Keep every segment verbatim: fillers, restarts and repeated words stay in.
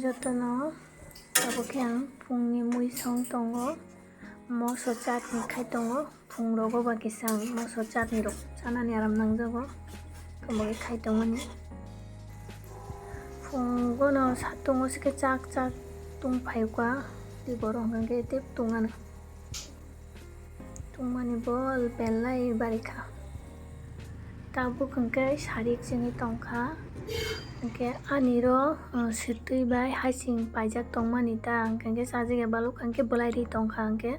Jotono tabuk khe ang phungni mui song tongo, moso chatni khai tongo. Phung rogo ba kisa ang moso chatni rok chanani aram nangjago, tongmani khai tongmani. Phung bono satungo se khe chak chak tung phaikha, tei borok hwnka khe tei tung ano. Tungmani bol belai barikha. Tabuk hwnkhe sarik chini tongkha. Hwnkhe ani ro, uh, sitwi bai hasing paijak tongmani ta, hwnkhe sajagya baluk hwnkhe bwlai ri tongkha, hwnkhe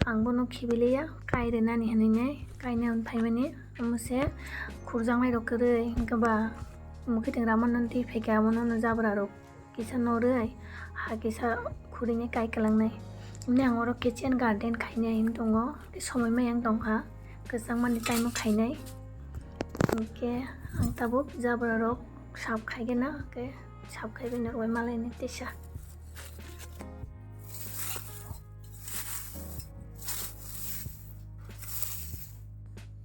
ang bono khibiliya kai rwnani hinwi nai kaina hwn phaimani. Omo se khurjaknai rok kwrwi, hwnkhe ba mwkhwtwng ramanani twi phaikha, abono jabra rok kisa norwi, ha kisa khurui ni kai kwlangnai. Himni ang oro kitchen garden khainai him tongo, tei somoi maya wng tongkha, kwchangmani time o khainai. Hinkhe ang tabuk jabra rok sap khaigena, hwnkhe sap khaibai norok bai malaini tisa.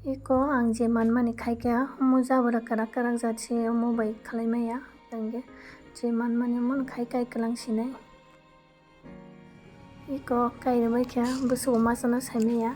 Eko ang je manmani khaikha, omo jabra kwrak kwrak jat se omo bai khlai maya. Hwnkhe je manmani omo khai kai kwlang sinai. Eko kai rwbaikha, bwswk masa no saimaya.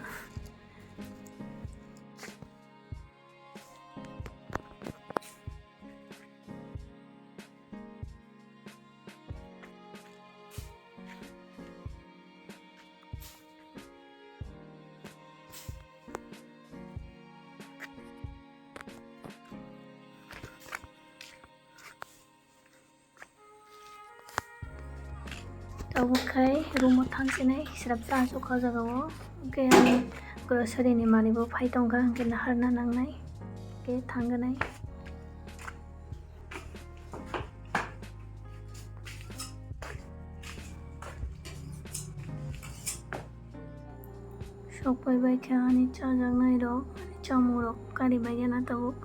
Tabuk khai room o thang sinai, srapsa aswk kha o jaga o. Hwnkhe ani grocery ni manwi bo phai tongkha, hwnkhe naharna nangnai, hwnkhe thangkhe nai. Sok pai bai khe ani chajaknai rok, ani chamung rok kari bai gana tabuk.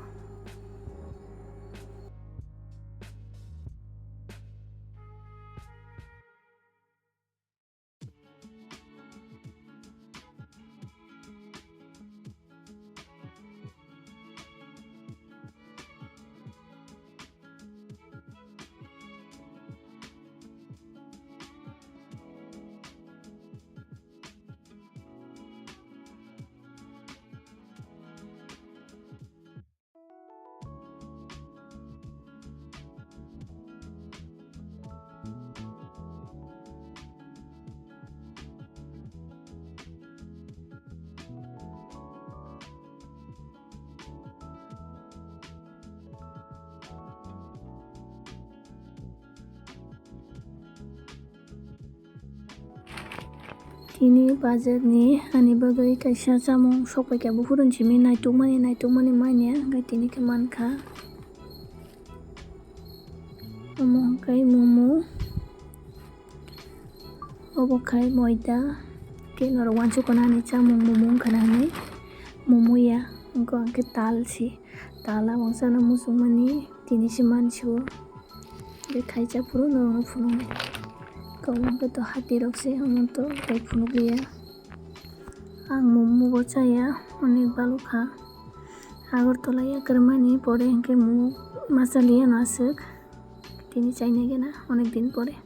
Tini bazar ni ani bagwi kaisa chamung sok paikha, buphuru simi naitukmani, naitukmani manya, hwnkhe tini khe mankha. Omo hwnkhe momo, obo khai moida, tei norok uansukha ani chamung momo wngkha na hinwi, momo ya, wngkha hwnkhe tal se, tal abono chana muchungmani tini se mansio. Tei khaisa phuru norokno phunuknai. Kwbangma khe to hati rok se, omo to tei phunukliya. Ang momo bo chaya, onek balukha. Agartala yakarmani pore hwnkhe momo ma chaliya no aswk. Tini chainai gana onek din pore.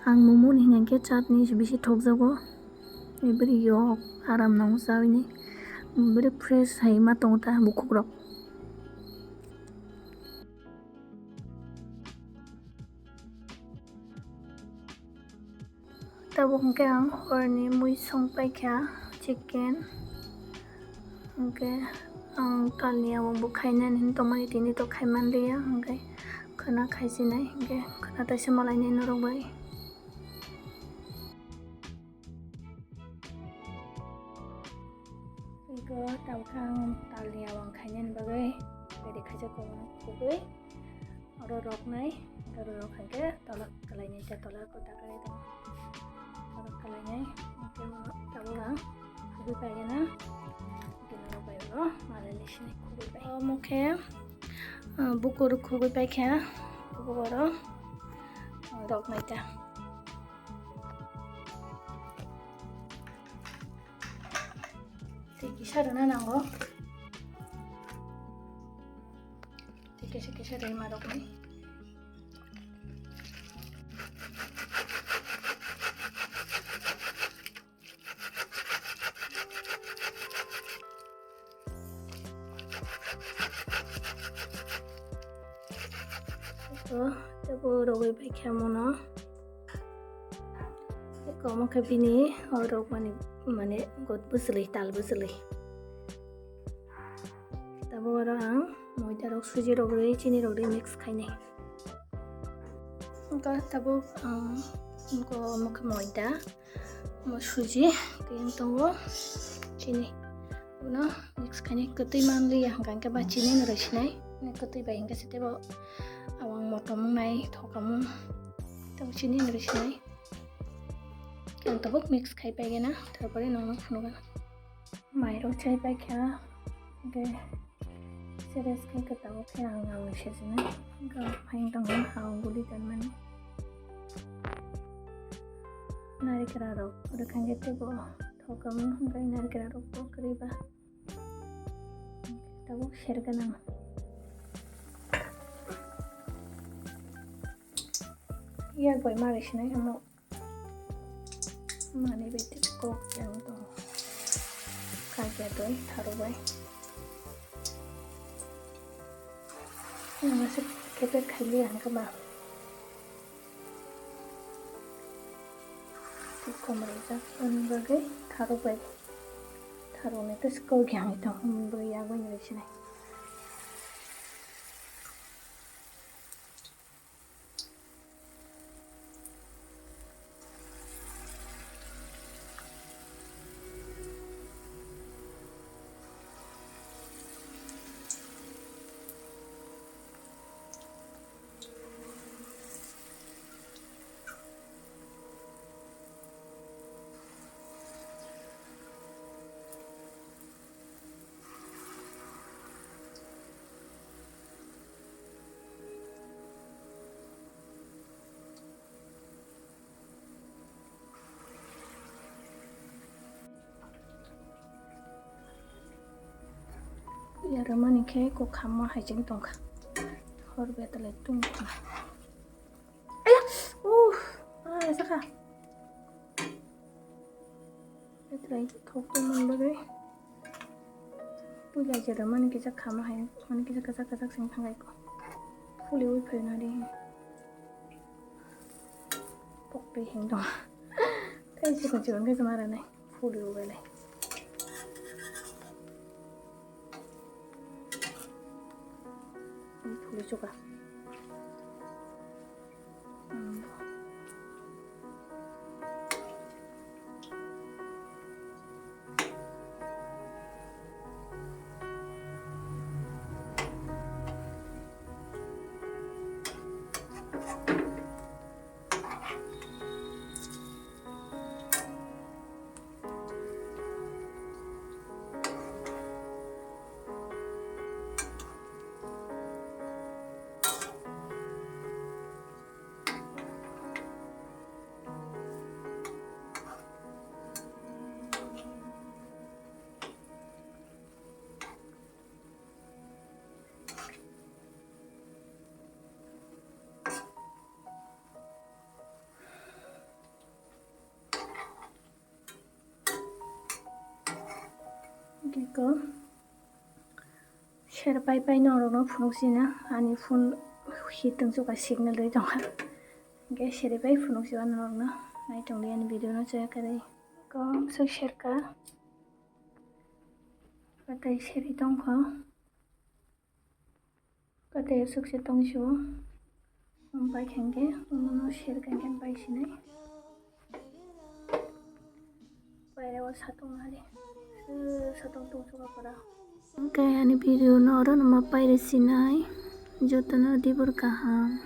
Ang momo ni hwnkhe chatni bisi thokjago. Ebri yok aram nango chawini. Ebri fresh hai ma tongo ta bukhuk rok. Tabuk hwnkhe ang horni mui song paikha, chicken. Hwnkhe ang talni abo bo khainani hinwi tongmani, tini to khaimanliya, hwnkhe khwna khaisinai, hwnkhe khwna taisa malainai norok bai. Ego tabuk ang talni abo ang khainani bagwi ready khaijak tongo, kubui. Oro roknai, oro rok hai khe tola kwlainai, ta tola kota kwlai tongo. Tola kwlainai, hwnkhe tabuk ang khugui paigana, hwnkhe norok bai oro malai sinai khugui pai. Omo khe, ah, bukur khugui paikha, bukur oro, ah, roknai ta. Tei kisa rwna nango. Tei kisa kisa rwima roknai. To, tebo rogwi bai khe mono. Eko omo khe bini o rogmani mane god bwchwlwi, tal bwchwlwi. Tabuk oro ang moida rok, suji rok rwi, chini rok rwi mix khainai. Wngkha tabuk ang wngkha omo khe moida, omo suji, tei wng tongo chini. Bono mix khainai, kwtwi manliya hwnkha hwnkhe ba chini no rwi sinai. Kwtwi bai hwnkhe se teibo awang motom wngnai, thokamung. Tabuk chini no rwi sinai. Ang tabuk mix khai paigana, tarpore nokno phunukgana. Mairok chai paikha, hwnkhe seres khe kwtago khe ang nangwi sijinai. Hwnkhe ang phaiyung tongo ha o guli tanmani. Narikra rok rwkha hwnkhe teibo thokamu, hwnkhe narikra rok bo kwrwi ba. Tabuk sergana. Yak bai ma rwi sinai omo. Mani bete kok yang to. Kagya doi tharo bai. Yang masih kepet khaili yang kema. Kom rojak ani bagwi tharo bai. Tharo ni to kok yang to bai ya bai ni sinai. Yarwmani khe kwkhamma hai cheng tongkha. Hor betalai tungkha. Aya! Uff! Ah, sakha. Betalai thok tongmani bagwi. Puila jera mani kisa khama hai, mani kisa kwchak kwchak sing thangai ko. Fuli ui phaina di. Pok tei heng dong. Tei chikon chikon khe chuma ranai. Fuli ui belai. Fuli chuka. Giko share pai pai norokno phunuk sina ani phone hitwng chuka signal rwi tongkha. Hwnkhe share pai phunuk si norokno nai tongdi ani video no chaya kwrwi. Kok swk share ka. Kwtai share tongkho. Kwtai aswk se tong sio. Wng pai khe hwnkhe, wngmano share khe hwnkhe pai sinai. Pairao satong nari. Satong tong suka pora. Hwnkhe ani video no oro no ma pairi sinai. Jotono dibor kaham.